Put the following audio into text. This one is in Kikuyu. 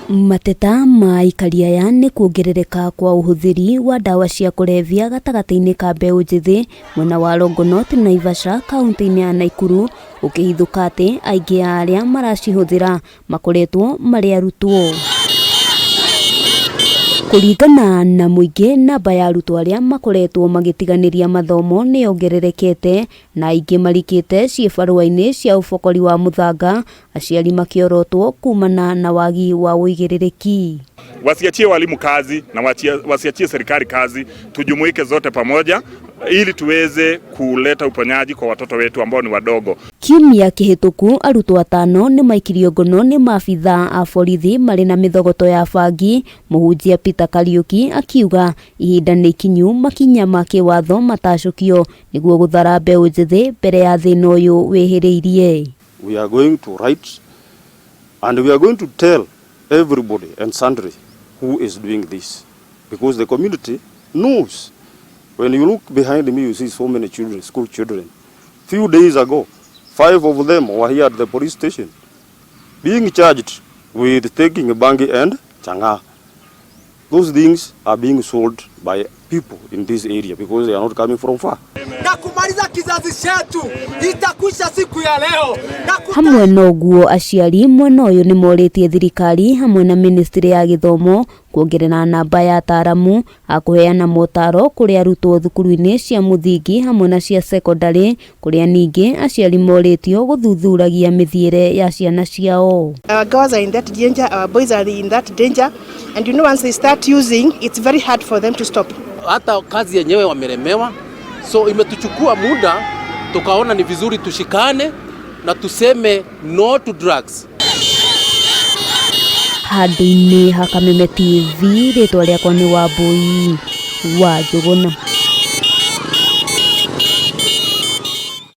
Mateta ma aikari aya nĩ kuongerereka kwa ũhũthĩri wa ndawa cia kũrebia gatagatĩ-inĩ ka mbeũ njĩthĩ mwena wa Longonot, Naivasha, kaunti-inĩ ya Naikuru, gũkĩhithũka atĩ aingĩ a arĩa maracihũthĩra makoretwo marĩ arutwo. Kũringana na mũingĩ, namba ya arutwo arĩa makoretwo magĩtiganĩria mathomo nĩ yongererekete na aingĩ marikĩte ciĩbarũa-inĩ cia ũbokori wa mũthanga, aciari makĩorotwo kumana na wagi wa ũigĩrĩrĩki. Wasiachie walimu kazi na wasiachie serikali kazi, tujumuike zote pamoja ili tuweze kuleta uponyaji kwa watoto wetu ambao ni wadogo. Kiumia kĩhĩtũku arutwo atano nĩ maikirio ngono nĩ maabithaa a borithi marĩ na mĩthogoto ya bangi. Mũhunjia Peter Kariuki akiuga ihinda nĩ ikinyu makinya ma kĩwatho matacũkio nĩguo gũthara mbeũ njĩthĩ mbere ya thĩna ũyũ wĩhĩrĩirie. We are going to write and we are going to tell everybody and sundry who is doing this, because the community knows. When you look behind me, you see so many children, school children. Few days ago, 5 of them were here at the police station being charged with taking bangi and changa. Those things are being sold by people in this area because they are not coming from far. Na kumaliza kizazi chetu itakwisha siku ya leo. Hamwe na ũguo aciari mwena ũyũ nĩ morĩtie thirikari hamwe na ministry ya gĩthomo kuongerera namba ya ataaramu a kũheana motaro kũrĩ arutwo thukuru-inĩ cia mũthingi hamwe na cia secondary, kũrĩa ningĩ aciari morĩtio gũthuthuragia mĩthiĩre ya ciana ciao. Our girls are in that danger, our boys are in that danger, and once they start using, it's very hard for them to stop. Hata kazi yenyewe wamelemewa, so imetuchukua muda, tukaona ni vizuri tushikane na tuseme no to drugs. Handũ-inĩ ha Kameme TV, rĩtwa rĩakwa nĩ Wambui wa Njũgũna.